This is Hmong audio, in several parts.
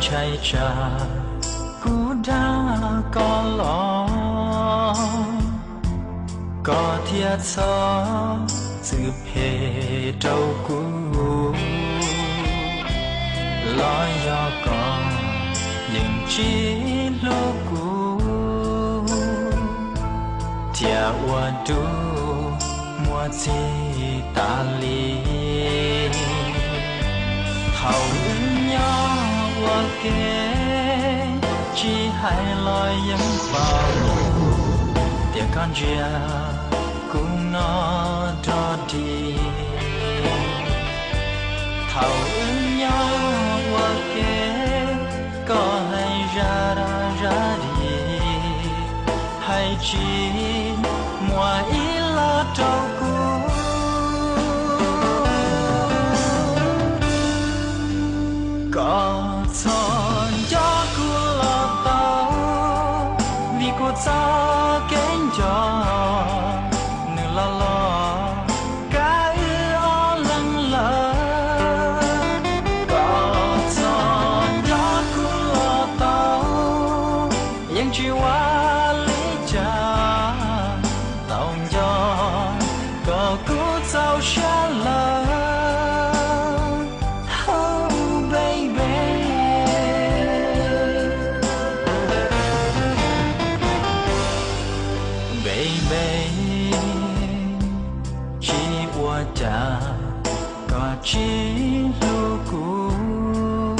ntshai tsam kuv dag koj los, koj thiaj txhob txwm phem rau kuv. Los yog koj yeej tsis hlub kuv, thiaj ua rau muaj txim tas li. Thaum wb nyob ua ke, tsis hais los yeej paub tias koj ntsia kuv no rog ris. Thaum wb nyob ua ke, koj hais zaj dab zaj dim, hais tsis muaj ib los rau kuv. Koj txhob nco kuv los tau, vim kuv txoj kev nco nws los los kav wb ob leeg lawm. Koj txhob nco kuv los tau, yeej tsis ua li cas tau nco kom kuv txaus siab lawm. Oh, baby, baby, tsis ua cas koj tsis hlub kuv,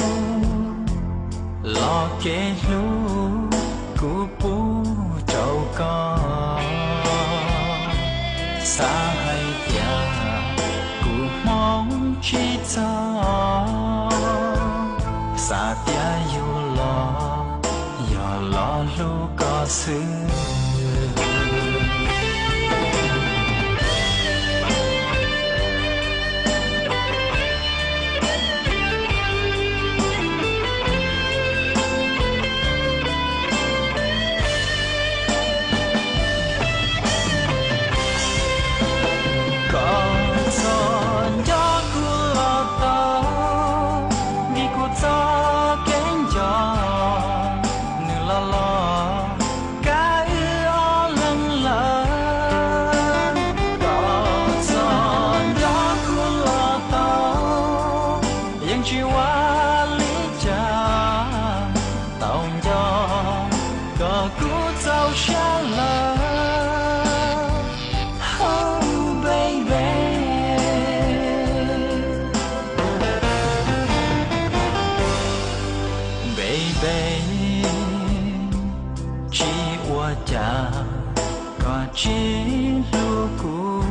los kev hlub kuv pub rau koj. Xav hais tias kuv hmoov tsis txog, xav tias yus los yog los hlub koj xwb. Koj txhob nco kuv los tau, vim kuv txoj kev nco nws los los kav wb ob leeg lawm. Koj txhob nco kuv los tau, yeej tsis ua li cas tau nco kom kuv txaus siab lawm. Oh, baby, baby, tsis ua cas koj tsis hlub kuv,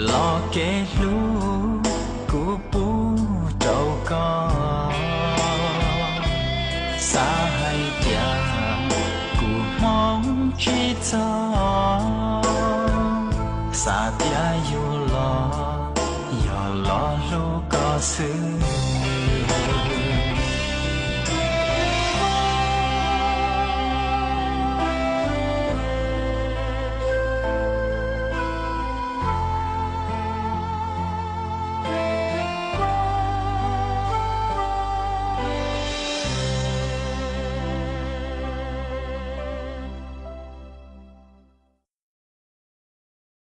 los kev hlub kuv pub rau koj. Xav hais tias kuv hmoov tsis txog, xav tias yus los yog los hlub koj xwb.